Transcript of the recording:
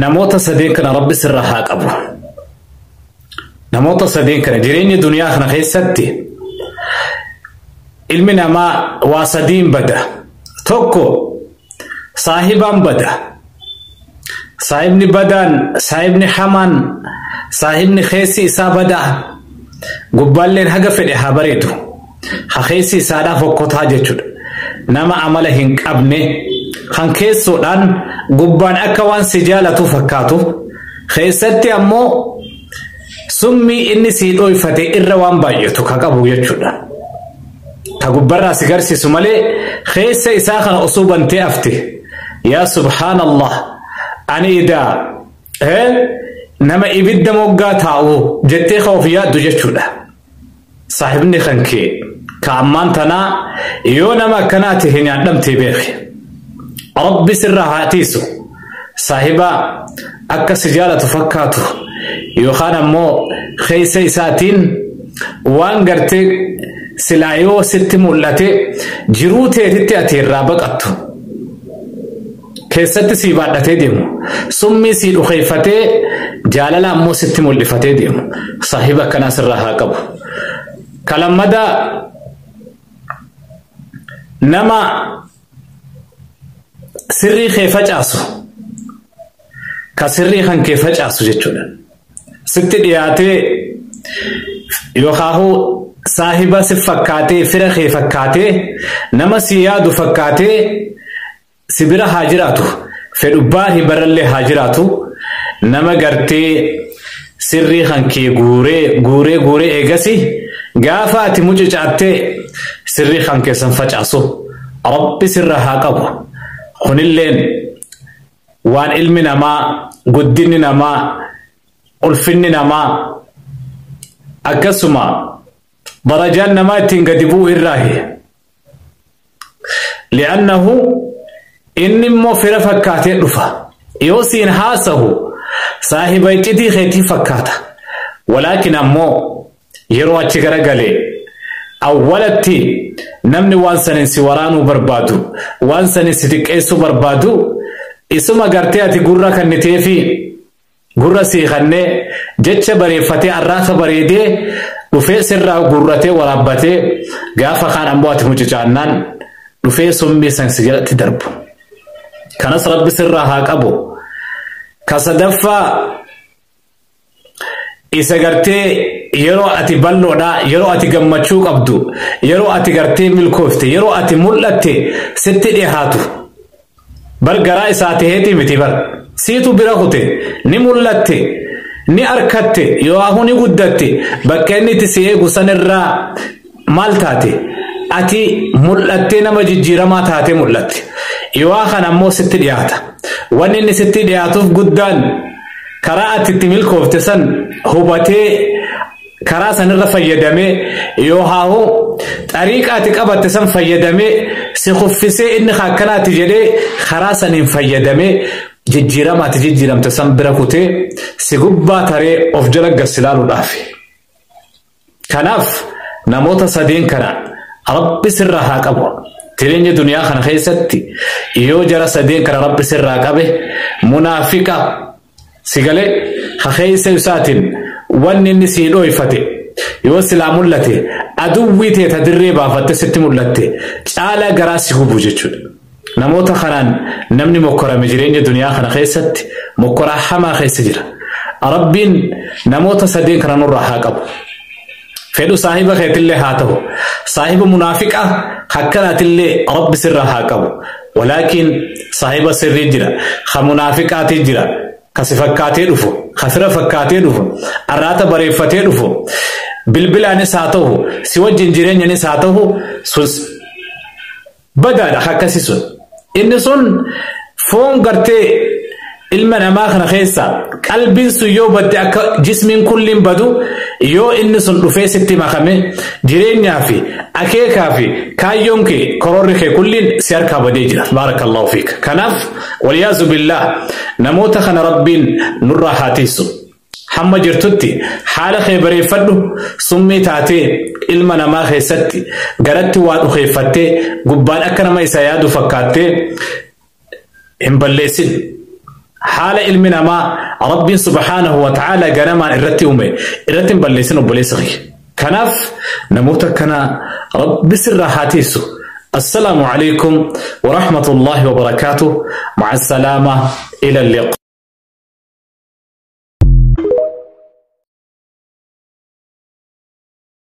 Namoota sadeen kana Rabbi sirraa haa qabu. Namoota sadeen kana jireenya duniyaa kana keessatti ilmi namaa waa sadiin bada. Tokko saahibaan bada. Saahibni badaan, saahibni hamaan, saahibni keessi isaa badaa. Gubbaalleen haga fedhe haa bareedu. Ha keessi isaadhaa fokkotaa jechuudha. Nama amala hin qabne kan keessoodhaan gubbaan akka waan si jaalatu fakkaatu keessatti ammoo summii inni sii dhoyfate irra waan baay'atu ka qabu jechuudha. Ka gubbarraa si garsiisu malee keessa isaa kana osoo bantee afte, yaa subhaanallah, ani idaa nama ibidda moggaa taa'u jettee ka of yaaddu jechuudha. Saahibni kan kee ka ammaan tanaa yoo nama akkanaa ta'e nyaadhamtee beeki. Rabbi sirraa haa tiisu. Saahiba akka si jaalatu fakkaatu yookaan ammoo keessa isaatiin waan gartee silaa yoo sitti mul'ate jiruu teetitti ati irraa baqattu. Keessatti sii baadhatee deemu. Summii sii dhukeeffatee jaalala ammoo sitti mul'ifatee deemu. Saahiba akkanaa sirraa haa qabu. Kalammadaa nama sirrii kee facaasu, ka sirrii kan kee facaasu jechuudha. Sitti dhiyaatee yookaan saahiba si fakkaatee, fira kee fakkaatee, nama si yaadu fakkaatee si bira haa jiraatu, fedhu baarii barallee haa jiraatu, nama gartee sirrii kan kee guuree guuree guuree eegasi gaafa ati mucucaattee sirrii kan keessan facaasu, Rabbi sirra haa qabu. Kunilleen waan ilmi namaa, guddinni namaa, ulfinni namaa, akkasuma darajaan namaa ittiin gadi bu'u irraahi. Li'annahu inni immoo fira fakkaatee dhufa. Yoo siin haasahu saahiba iccitii keetii fakkaata. Walaakin ammoo yeroo achi garagalee awwalatti namni waan sanin si waraanuu barbaadu, waan sanin si xiqqeessuu barbaadu, isuma gartee ati gurra kanniteefi gurra sii kannee jecha bareeffatee arraata bareedee dhufee sirraa gurratee waraabbatee gaafa kaan ammoo ati mucucaannaan dhufee summii san si jalatti darbu. Kanas Rabbi sirraa haa qabu. Ka sadaffaa isa gartee yeroo ati bal'oodha, yeroo ati gammachuu qabdu, yeroo ati gartee milkoofte, yeroo ati mul'atte sitti dhihaatu. Bar garaa isaa taheeti miti, bar siitu bira kute, ni mul'atte, ni arkatte, yoo ni guddatte, bakka inni itti si eegu sanirraa maal taate, ati mul'attee nama jijjiiramaa taate mul'atte. Yoo kana ammoo sitti dhiyaata. Wanni inni sitti dhiyaatuuf guddaan karaa ati itti milkoofte san hubatee karaa sanirra fayyadamee yoo haahu xariiqa ati qabatte san fayyadamee si kuffisee inni akkanaati jedhee karaa saniin fayyadamee jijjiirama ati jijjiiramte san bira kutee si gubbaa taree of jala gas ilaaluudhaaf. Kanaaf namoota sadeen kana Rabbi sirraa haa qabu. Jireenya duniyaa kana keessatti yoo jara sadeen kana Rabbi sirraa qabe, munaafiqa si galee hakeessa isaatiin wanni inni sii dhoyfate yoo silaa mul'ate aduwwii teeta dirree baafatte sitti mul'atte caalaa garaa si gubu jechuudha. Namoota kanaan namni mokkorame jireenya duniyaa kana keessatti mokkoraa hamaa keessa jira. Rabbiin namoota sadeen kana nurraa haa qabu. Fedhu saahiba keetillee haa ta'u. Saahiba munaafiqa akkanaatillee Rabbi sirraa haa qabu. Walaakin saahiba sirrii jira. Ka munaafiqaatii jira. Ka si fakkaatee dhufu. Ka fira fakkaatee dhufu. Arraata bareeffatee dhufu. Bilbilaanis haa ta'u. Si wajjin jireenyanis haa ta'u. Sun badaadha akkasii sun. Inni sun foon gartee ilma namaa kana keessa qalbiin sun yoo badde akka jismiin kulliin badu, yoo inni sun dhufee sitti makame jireenyaa fi akeekaa fi kaayyoon kee, kororri kee kulliin si harkaa badee jira. Baarakallahu fiik. Kanaaf waliyaazu billaah, namoota kana Rabbiin nurraa haa tiisu. Hamma jirtutti haala kee bareeffadhu. Summii taatee ilma namaa keessatti garatti waa dhukeeffattee gubbaan akka nama isa yaadu fakkaattee hin balleessin. Haala ilmi namaa Rabbiin subhaanahu wa ta'aala ganamaan irratti uume irratti hin balleessin obboleessa kiyya. Kanaaf namoota kana Rabbi sirraa haa tiisu. Assalaamu alaikum wa rahmatullahi wa barakaatuh. Ma'a salaama ila liqaa.